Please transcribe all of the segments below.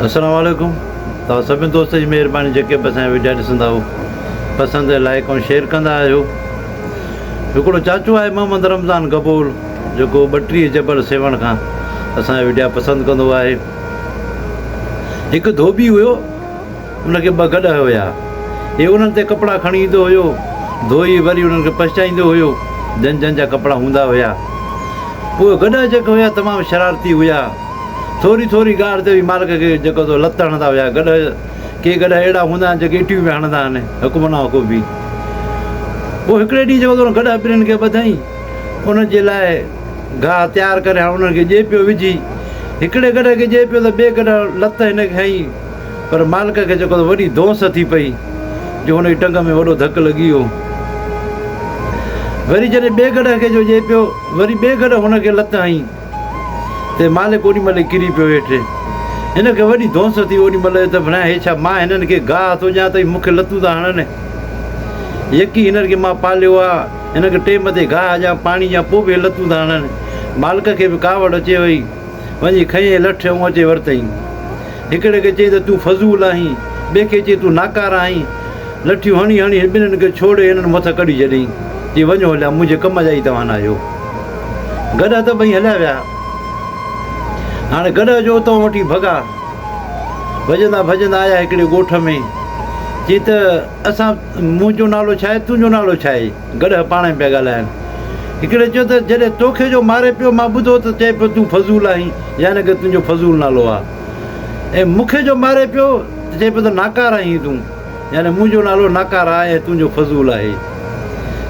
السلام عليڪم توهان سڀني دوستن جي مهرباني جيڪي به اسان جا وڊيا ڏسندا آهيو پسند لائڪ ۽ شيئر ڪندا آهيو هڪڙو چاچو آهي محمد رمضان گبول جيڪو 32 جبل سيوهڻ کان اسان جا وڊيا پسند ڪندو آهي هڪ ڌوٻي هيو ان کي ٻه گڏهه هيا هي انهن تي ڪپڙا کڻي ايندو هيو ڌوئي وري انهن کي پچائيندو هيو جن جن جا ڪپڙا هوندا هيا پوء گڏهه جيڪي هيا تمام شرارتي هيا ٿوري ٿوري ڳالهه تي به مالڪ کي جيڪو سو لت هڻندا هيا. گڏهه، ڪي گڏهه اهڙا هوندا آهن جيڪي اٽيون به هڻندا آهن، حڪم نه حڪم به. پوء هڪڙي ڏينهن جيڪو سو گڏهه ٻنهين کي ٻڌائين، انهن جي لاء گاهه تيار ڪري هاڻ انهن کي ڄي پيو وجهي. هڪڙي گڏهه کي ڄي پيو ته ٻئي گڏهه لت هن کي هنئي، پر مالڪ کي جيڪو سو وڏي دونس ٿي پئي، جو هن جي ٽنگ ۾ وڏو ڌڪ لڳي ويو. وري جڏهن ٻئي گڏهه کي جو ڄي پيو، وري ٻئي گڏهه هن کي لت هنئي. تي مالڪ اوڏي مهل ئي ڪري پيو هيٺ. هن کي وڏي ڌونس ٿي اوڏي مهل ته ڀلا هي ڇا مان هنن کي گاهه ٿو ڏيان ته هي مون کي لتون ٿا هڻن. يڪي هنن کي مان پاليو آ، هنن کي ٽيم تي گاهه ڏيان پاڻي ڏيان پوء به هي لتون ٿا هڻن. مالڪ کي به ڪاوڙ اچي وئي. وڃي کنيائين لٺ ۽ اچي ورتائين. هڪڙي کي چيائين ته تون فضول آهين، ٻئي کي چيائين تون ناڪاره آهين. لٺيون هڻي هڻي ٻنهين کي ڇوڙي هنن مٿان ڪڍي ڇڏيائين. چي وڃو هليا منهنجي ڪم جا ئي توهان ناهيو. گڏهه ته ٻئي هليا ويا. هاڻي گڏهه جو اتان وٺي ڀڳا. ڀڄندا ڀڄندا آيا هڪڙي ڳوٺ ۾. چي ته اسان منهنجو نالو ڇا آهي تنهنجو نالو ڇا آهي؟ گڏهه پاڻ ۾ پيا ڳالهائن. هڪڙي چيو ته جڏهن توکي جو ماري پيو مان ٻڌو ته چئي پيو تون فضول آهين يعني ڪه تنهنجو فضول نالو آهي ۽ مون کي جو ماري پيو ته چئي پيو ته ناڪاره آهين تون. يعني منهنجو نالو ناڪاره آهي ۽ تنهنجو فضول آهي.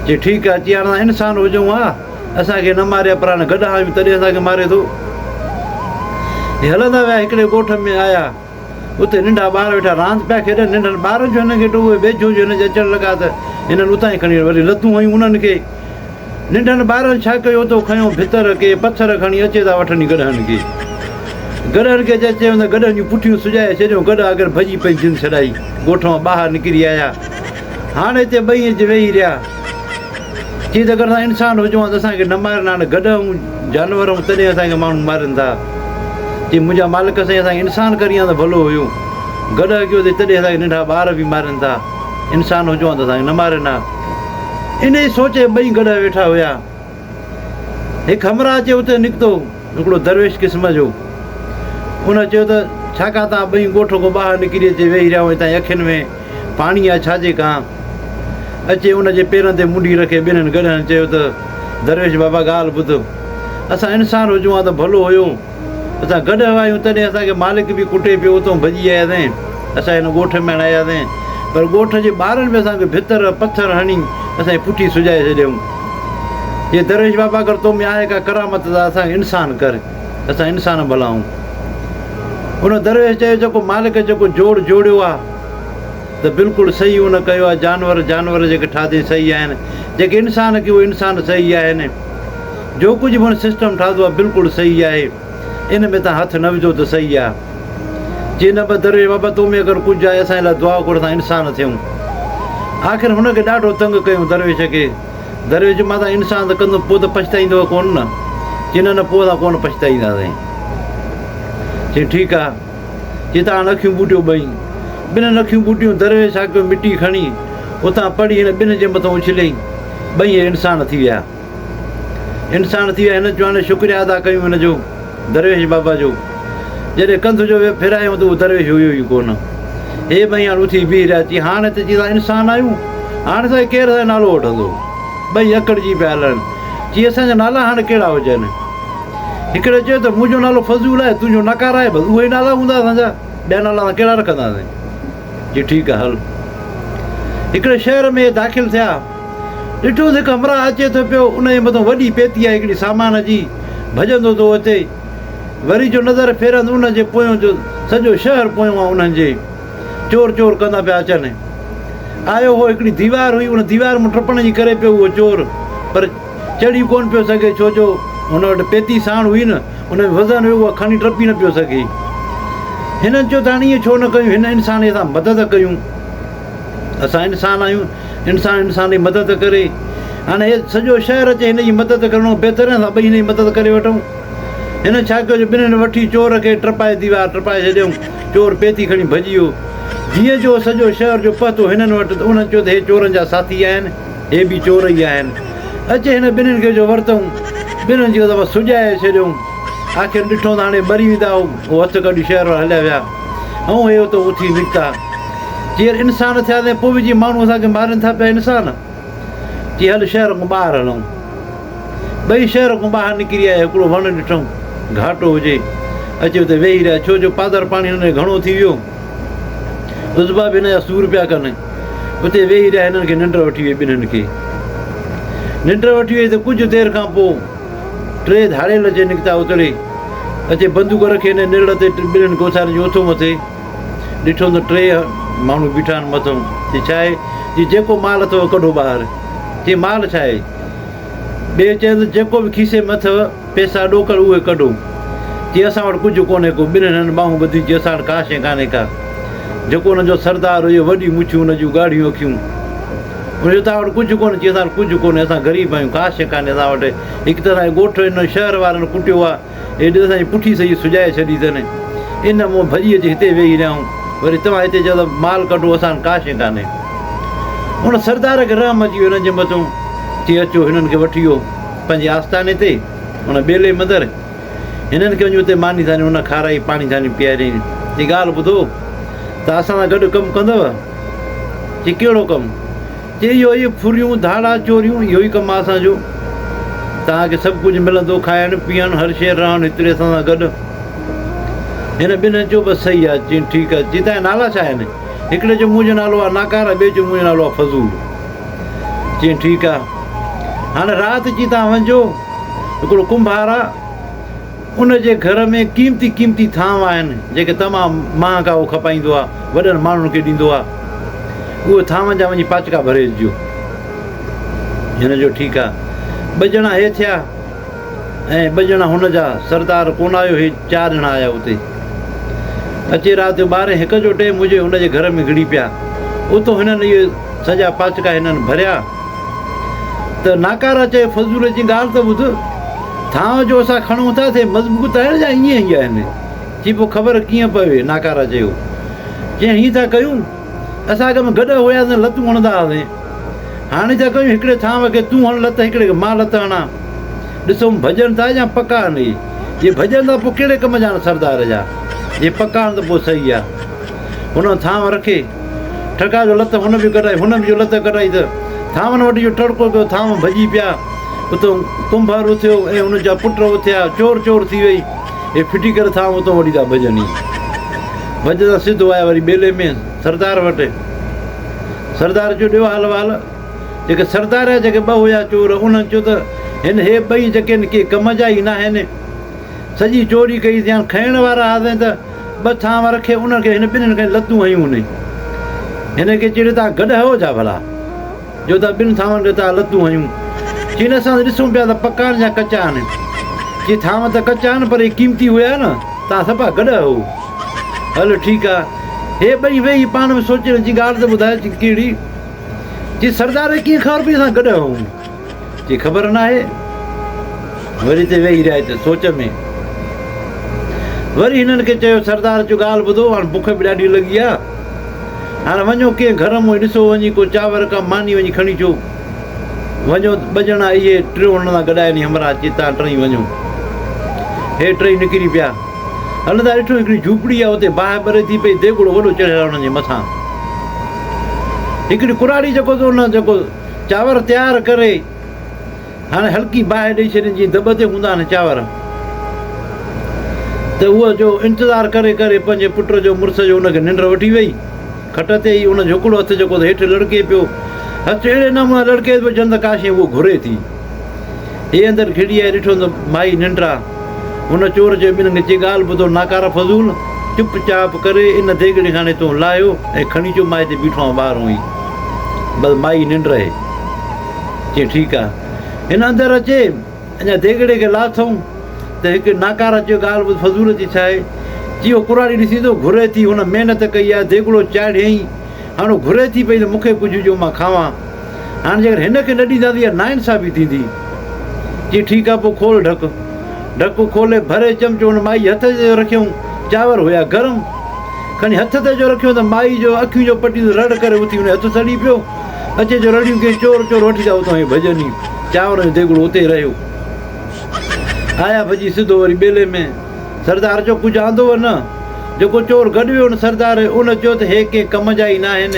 چي ٺيڪ آهي. چي هاڻ اسان انسان هجون ها، اسان کي نه ماري ها پر هاڻ گڏهه آهيون تڏهن اسان کي ماري ٿو. هي هلندا ويا هڪڙي ڳوٺ ۾ آيا. اتي ننڍا ٻار ويٺا راند پيا کيڏن. ننڍن ٻارن جو هنن کي ڏٺو اهي ويجهو جو هنن جي اچڻ لڳا ته هنن اتان ئي کڻي وري لتون هنيون انهن کي. ننڍن ٻارن ڇا ڪيو اتو کنيو ڀتر ڪي پٿر کڻي اچي ٿا وٺن گڏهن کي. گڏهن کي اچي چيو ته گڏهن جون پٺيون سڄائي ڇڏيون. گڏهه آخر ڀڄي پنهنجي جند ڇڏائي ڳوٺ مان ٻاهر نڪري آيا. هاڻ هتي ٻئي اچي ويهي رهيا. چي ته اگر اسان انسان هجون ها ته اسان کي نه مارين ها، هاڻ گڏهه آهيون جانور آهيون تڏهن اسان کي ماڻهو مارين ٿا. چي منهنجا مالڪ سائين اسان کي انسان ڪرين ها ته ڀلو هيو. گڏهه ڪيو اٿئي تڏهن اسان کي ننڍا ٻار به مارين ٿا. انسان هجون ها ته اسان کي نه مارين ها. انهيء سوچ ۾ ٻئي گڏهه ويٺا هيا. هڪ همراهه اچي اتي نڪتو، هڪڙو درويش قسم جو. ان چيو ته، ڇا ڪا توهان ٻئي ڳوٺ کان ٻاهر نڪري اچي ويهي رهيا آهيو ۽ توهان جي اکين ۾ پاڻي آهي ڇا جي ڪان؟ اچي ان جي پيرن تي منڍي رکي ٻنهن گڏهن چيو ته، درويش بابا ڳالهه ٻڌ. اسان انسان هجون ها ته ڀلو هيو. اسان گڏ هئايون تڏهن اسان کي مالڪ به ڪٽي پيو اتون ڀڄي آياسين اسان هن ڳوٺ ۾ هاڻي آياسين پر ڳوٺ جي ٻارن به اسان کي ڀتر پٿر هڻي اسان جي پٺي سجائي ڇڏيائون چي درويش بابا اگر تو ۾ آهي ڪا ڪرامت ته اسان کي انسان ڪر اسان انسان ڀلا آهون ان درويش چيو جيڪو مالڪ جيڪو جوڙ جوڙيو آ ته بلڪل صحيح ان ڪيو آ جانور جانور جيڪي ٺاهتين صحيح آهن جيڪي انسان ڪيو انسان صحيح آهن جو ڪجهه به هن سسٽم ٺاهتو آهي بلڪل صحيح آهي ان ۾ تان هٿ نه وجهو ته صحيح آهي. چي نه به درويش بابا تو ۾ اگر ڪجهه آهي اسان جي لاء دعا گهر اسان انسان ٿيون. آخر هن کي ڏاڍو تنگ ڪيون درويش کي. درويش چيو مان تان انسان ته ڪندم پوء ته پڇتائيندؤ ڪونه نه. چي نه نه پوء اسان ڪونه پڇتائينداسين. چي ٺيڪ آهي. چي تان هاڻ اکيون ٻوٽيو ٻئي. ٻنهن اکيون ٻوٽيون درويش ڇا ڪيو مٽي کڻي اتان پڙي هن ٻنهن جي مٿان اڇليائين. ٻئي انسان ٿي ويا. انسان ٿي ويا هن چيو هاڻي شڪريه ادا ڪيون هن جو درويش بابا جو جڏهن ڪنڌ جو ڦيرايائون ته اهو درويش هيو ئي ڪونه هي ٻئي هاڻ اٿي بيهي رهيا چي هاڻي ته چي اسان انسان آهيون هاڻ اسان کي ڪير اسان جو نالو وٺندو ٻئي اڪڙجي پيا هلن چي اسان جا نالا هاڻي ڪهڙا هجن هڪڙي چيو ته منهنجو نالو فضول آهي تنهنجو نڪار آهي بس اهي نالا هوندا اسان جا ٻيا نالا اسان ڪهڙا رکنداسين چي ٺيڪ آهي هل هڪڙي شهر ۾ داخل ٿيا ڏٺو ته هڪ همراهه اچي ٿو پيو، ان جي مٿان وڏي پيتي آهي هڪڙي سامان جي، ڀڄندو ٿو اچي. وري جو نظر ڦيرن ان جي پويون جو سڄو شهر پويون آهي انهن جي. چور چور ڪندا پيا اچن. آيو هو هڪڙي ديوار هئي، ان ديوار مان ٽپڻ جي ڪري پيو اهو چور، پر چڙهي ڪونه پيو سگهي ڇو جو هن وٽ پيتي ساڻ هئي نه، ان ۾ وزن هيو اها کڻي ٽپي نه پيو سگهي. هنن چيو ته هاڻي ائين ڇو نه ڪيون، هن انسان جي اسان مدد ڪيون. اسان انسان آهيون، انسان انسان جي مدد ڪري. هاڻي هي سڄو شهر اچي هن جي مدد ڪرڻو بهتر آهي اسان ٻئي هن جي مدد ڪري وٺون. هن ڇا ڪيو جو ٻنهين وٺي چور کي ٽپائي ديوار ٽپائي ڇڏيائون. چور پيتي کڻي ڀڄي ويو. جيئن جو سڄو شهر جو پهتو هنن وٽ ته انهن چيو ته هي چورن جا ساٿي آهن، هي به چور ئي آهن. اچي هن ٻنهين کي جو ورتئون، ٻنهين جي دفعا سڄائي ڇڏيائون. آخر ڏٺو ته هاڻي ٻري ويندا، هو هٿ ڪڍي شهر وارا هليا ويا. ۽ هي اتو اٿي نڪتا. چي يار انسان ٿياسين پوء به جي ماڻهو اسان کي مارين ٿا پيا انسان. چي هل شهر کان ٻاهر هلون. ٻئي شهر کان ٻاهر نڪري آيا، هڪڙو وڻ ڏٺائون، گهاٽو هجي. اچي اتي ويهي رهيا، ڇو جو پادر پاڻي هنن کي گهڻو ٿي ويو. عضوا به هن جا سور پيا ڪن. اتي ويهي رهيا، هنن کي ننڊ وٺي وئي ٻنهن کي. ننڊ وٺي وئي ته ڪجهه دير کان پوء ٽي ڌاڙيل اچي نڪتا اتڙي. اچي بندوق رکي هن نرڙ تي ٻنهن کي اٿارين جو اٿو مٿي. ڏٺو ته ٽي ماڻهو بيٺا آهن مٿئون. چي ڇا آهي؟ چي جيڪو مال اٿو ڪڍو ٻاهر. چي مال ڇا آهي؟ ٻئي چيو ته جيڪو به کيسي ۾ اٿو پئسا ڏوڪڙ اهي ڪڍو. چي اسان وٽ ڪجهه ڪونهي ڪو. ٻنهين هنن ٻانهون ٻڌيون چي اسان وٽ ڪا شيء ڪانهي ڪا. جيڪو انهن جو سردار هيو وڏيون مڇون ان جون ڳاڙهيون اکيون. ان چيو توهان وٽ ڪجهه ڪونهي؟ چي اسان وٽ ڪجهه ڪونهي اسان غريب آهيون ڪا شيء ڪانهي اسان وٽ. هڪ ته اسان جو ڳوٺ هن شهر وارن ڪٽيو آهي. هيڏي ته اسان جي پٺي سڄي سجائي ڇڏي اٿن. ان مون ڀڄي اچي هتي ويهي رهيائون. وري توهان هتي چئو ته مال ڪڍو اسان وٽ ڪا شيء ڪانهي. ان سردار کي رحم اچي ويو هنن جي مٿون. چي اچو هنن کي وٺي ويو پنهنجي آستاني تي ان ٻيلي مندر. هنن کي وڃي اتي ماني ٿاني ان کارائي پاڻي ٿاني پياريائين. چي ڳالهه ٻڌو ته اسان سان گڏ ڪم ڪندؤ؟ چي ڪهڙو ڪم؟ چي اهو ئي ڦريون، ڌاڙا، چوريون اهو ئي ڪم آ اسان جو. توهان کي سڀ ڪجهه ملندو، کائڻ، پيئڻ، هر شيء، رهڻ هتڙي اسان سان گڏ. هن ٻنهن چيو بس صحيح آ. چين ٺيڪ آ. چي توهان جا نالا ڇا آهن؟ هڪڙي چيو منهنجو نالو آ ناڪاره ٻئي چيو منهنجو نالو آ فضول. چين ٺيڪ آ. هاڻي رات چي توهان وڃجو هڪڙو ڪنڀار آ. ان جي گهر ۾ قيمتي قيمتي ٿانو آهن، جيڪي تمام مهانگا هو کپائيندو آهي، وڏن ماڻهن کي ڏيندو آهي. اهي ٿانون جا وڃي پاچڪا ڀري اچجو. هن چيو ٺيڪ آهي. ٻه ڄڻا هي ٿيا ۽ ٻه ڄڻا هن جا، سردار ڪونه آيو، هي چار ڄڻا آيا اتي. اچي رات جو ٻارهين هڪ جو ٽيم هجي، هن جي گهر ۾ گهڙي پيا. اتو هنن اهي سڄا پاچڪا هنن ڀريا. ته ناڪارا چيو، فضول جي ڳالهه ته ٻڌ، ٿانء جو اسان کڻون ٿا سي مضبوط آهن يا ائين ئي آهن؟ چي پوء خبر ڪيئن پوي؟ ناڪارا چيو، چيائين هيئن ٿا ڪيون، اسان اڳ ۾ گڏ هياسين لتون هڻندا هئاسين، هاڻي ٿا ڪيون هڪڙي ٿانء کي تون هڻ لت هڪڙي کي مان لت هڻان، ڏسون ڀڄن ٿا يا پڪا آهن اهي، جي ڀڄن ٿا پوء ڪهڙي ڪم جا آهن سردار جا، جي پڪا آهن ته پوء صحيح آهي. هن ٿانء رکي. ٺڪاء جو لت هن به ڪڍائي، هن به جو لت ڪڍائي ته ٿانون وٽ جو ٽڙڪو پيو، ٿانو ڀڄي پيا. اتو ڪنڀر اٿيو ۽ هن جا پٽ اٿيا، چور چور ٿي وئي. هي ڦٽي ڪري ٿانو اتو وٺي ٿا ڀڄن. هي ڀڄندا سڌو آيا وري ٻيلي ۾ سردار وٽ. سردار چيو ڏيو حال احوال. جيڪي سردار جا جيڪي ٻه هيا چور، انهن چيو ته هن هي ٻئي جيڪي آهن ڪي ڪم جا ئي ناهن. سڄي چوري ڪئي اٿئي، هاڻ کڻڻ وارا هئاسين ته ٻه ٿانو رکي انهن کي هن ٻنهين کي لتون هنيون هن. هن کي چيڙي تان گڏ هئو ڇا ڀلا جو تان ٻن ٿانون کي تان لتون هنيون. چين اسان ته ڏسون پيا ته پڪا آهن يا ڪچا آهن. چي ٿانو ته ڪچا آهن پر اهي قيمتي هيا نه تان صفا گڏ هئو. هل ٺيڪ آ. هي ٻئي ويهي پاڻ ۾ سوچين چي ڳالهه ته ٻڌاء چي ڪهڙي. چي سردار کي ڪيئن خبر پئي اسان گڏ هئون. چي خبر ناهي. وري اتي ويهي رهيا اتي سوچ ۾. وري هنن کي چيو سردار چيو ڳالهه ٻڌو هاڻ بک به ڏاڍي لڳي آ. هاڻ وڃو ڪنهن گهر مان ڏسو وڃي ڪو چانور ڪا ماني وڃي کڻي اچو. وڃو ٻه ڄڻا اهي ٽيون هنن سان گڏ آيا ني همراهه چي تان ٽئي وڃو. هي ٽئي نڪري پيا. هلندا ڏٺو هڪڙي جهوپڙي آ اتي باهه ٻري ٿي پئي ديڳڙو وڏو چڙهيل آ انهن جي مٿان. هڪڙي ڪراڙي جيڪو ان جيڪو چانور تيار ڪري هاڻي هلڪي باهه ڏئي ڇڏين جيئن دٻ تي هوندا آهن چانور ته هوء جو انتظار ڪري ڪري پنهنجي پٽ جو مڙس جو ان کي ننڊ وٺي وئي کٽ تي ئي ان جو هڪڙو هٿ جيڪو ته هيٺ لڙڪي پيو هٿ اهڙي نموني لڙڪي پيو ڄڻ ته ڪا شيء هوء گهري ٿي هي اندر گهڙي آئي ڏٺو ته مائي ننڊ آ هن چور چيو ٻنهن کي چي ڳالهه ٻڌو ناڪاره فضول چپ چاپ ڪري ان ديڳڙي کان هتون لاهيو ۽ کڻي اچو مان هتي بيٺو آهيان ٻاهرون ئي بس مائي ننڊ رهي. چيائين ٺيڪ آ. هن اندر اچي اڃا ديڳڙي کي لاٿئون ته هڪ ناڪاره چيو ڳالهه ٻڌ فضول جي ڇا آهي؟ چي هو ڪراڙي ڏسين ٿو گهري ٿي هن محنت ڪئي آ ديڳڙو چاڙهيائين هاڻ هو گهري ٿي پئي ته مون کي ڪجهه ڏيو مان کاوان هاڻ جيڪر هن کي نه ڏينداسين اها ناانصافي ٿيندي. چي ٺيڪ آ پوء کول ڍڪ. ڍڪ کولي ڀري چمچو ان مائي جي هٿ تي رکيائون. چانور هيا گرم. کڻي هٿ تي جو رکيو ته مائي جو اکيون جو پٽيون رڙ ڪري اٿي ان هٿ سڙي پيو. اچي جو رڙيون ڪيائين چور چور وٺي ٿا اتان هي ڀڄن ئي. چانورن جو ديڳڙو اتي ئي رهيو. آيا ڀڄي سڌو وري ٻيلي ۾. سردار چيو ڪجهه آندو نه؟ جيڪو چور گڏ ويو ان سردار ان چيو ته هي ڪنهن ڪم جا ئي ناهن.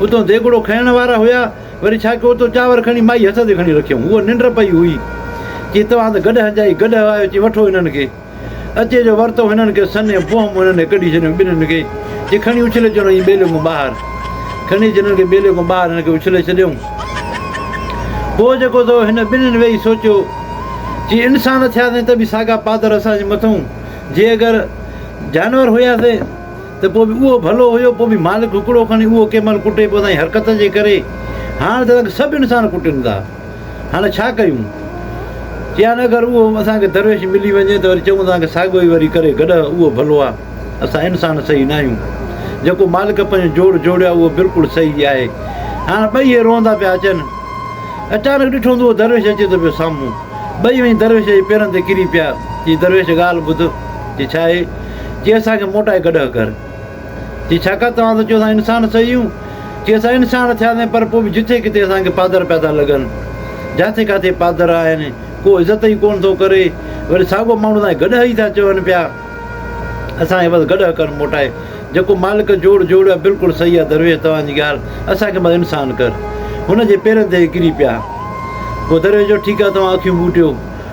اتان ديڳڙو کڻڻ وارا هيا. وري ڇا ڪيو اتو چانور کڻي مائي هٿ تي کڻي رکيائون. هوء ننڊ پئي هئي. چي توهان ته گڏهن جا ئي گڏهه آهيو. چي وٺو هنن کي. اچي جو ورتو هنن کي سنهي بوهم هنن کي ڪڍي ڇڏيائون ٻنهين کي. چي کڻي اڇلي چنو ائين ٻيلي کان ٻاهر. کڻي اچي هنن کي ٻيلي کان ٻاهر هن کي اڇلي ڇڏيائون. پوء جيڪو سو هن ٻنهين ويهي سوچيو. چي انسان ٿياسين ته به ساڳا پادر اسان جي مٿئون. جي اگر جانور هياسين. ته پوء به اهو ڀلو هيو، پوء به مالڪ هڪڙو کڻي اهو ڪنهن مهل ڪٽي پيو سائين حرڪت جي ڪري، هاڻ ته اسان کي سڀ انسان ڪٽين ٿا، هاڻ ڇا ڪيون؟ چيائين اگر اهو اسان کي درويش ملي وڃي ته وري چئون ته اسان کي ساڳيو ئي وري ڪري گڏهه اهو ڀلو آ، اسان انسان صحيح ناهيون، جيڪو مالڪ پنهنجو جوڙ جوڙيو آ اهو بلڪل صحيح آهي. هاڻ ٻئي اهي روئندا پيا اچن. اچانڪ ڏٺو ته اهو درويش اچي ٿو پيو سامهون. ٻئي وڃي درويش جي پيرن تي ڪري پيا، چي درويش ڳالهه ٻڌ، چي ڇا آهي؟ چي اسان کي موٽائي گڏهه ڪر. چي ڇاڪاڻ توهان ته چئو اسان انسان صحيح آهيون. چي اسان انسان ٿياسين پر پوء به جٿي ڪٿي اسان کي پادر پيا ٿا لڳن. جاٿي ڪاٿي پادر آهن. ڪو عزت ئي ڪونه ٿو ڪري. وري ساڳو ماڻهو اسان کي گڏهه ئي ٿا چون پيا. اسان کي بس گڏهه ڪر موٽائي. جيڪو مالڪ جوڙ جوڙيو آهي بلڪل صحيح آهي درويش توهان جي ڳالهه. اسان کي بس انسان ڪر. هن جي پيرن تي ڪري پيا. پوء درويش چيو ٺيڪ آهي توهان اکيون ٻوٽيو.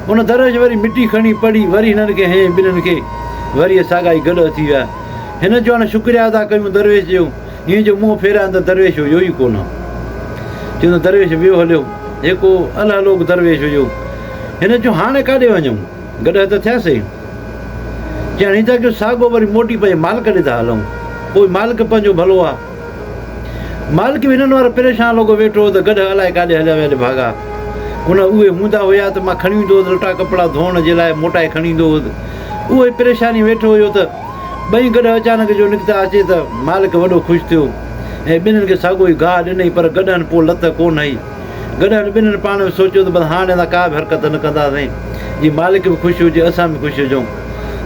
ان درويش وري مٽي کڻي پڙهي وري هنن کي هنيائين ٻنهين کي وري اهي ساڳا ئي گڏهه ٿي ويا. هن چيو هاڻي شڪريه ادا ڪيون درويش جو. هيئن جو منهن ڦيرايم ته درويش هيو ئي ڪونه. چيو ته درويش ويو هليو. هي ڪو الهه لوڪ درويش هيو. هن چيو هاڻي ڪاڏي وڃون؟ گڏهه ته ٿياسين. چيائين هي ٿا ڪيون ساڳو وري موٽي پنهنجي مالڪ ڏي ٿا هلون. پوء مالڪ پنهنجو ڀلو آ. مالڪ به هنن وارو پريشان لڳو ويٺو هو ته گڏهه الائي ڪاڏي هليا ويا ڀاڳا. ان اهي هوندا هيا ته مان کڻي ويندو هوس لٽا ڪپڙا ڌوئڻ جي لاء موٽائي کڻي ايندو هوس. اهو ئي پريشاني ويٺو هيو ته ٻئي گڏهه اچانڪ جو نڪتا اچي ته مالڪ وڏو خوش ٿيو ۽ ٻنهين کي ساڳو ئي گاهه ڏنئي پر گڏهن پوء لت ڪونه هئي. گڏهن ٻنهين پاڻ ۾ سوچيو ته بس هاڻي اسان ڪا به حرڪت نه ڪنداسين جي مالڪ به خوش هجي اسان به خوش هجون.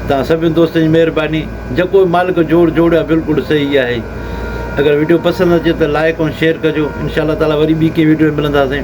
توهان سڀني دوستن جي مهرباني. جيڪو به مالڪ جوڙ جوڙيو آهي بلڪل صحيح آهي. اگر وڊيو پسند اچي ته لائيڪ ۽ شيئر ڪجو انشاء الله تعالي وري ٻي ڪنهن وڊيو ۾ ملنداسين.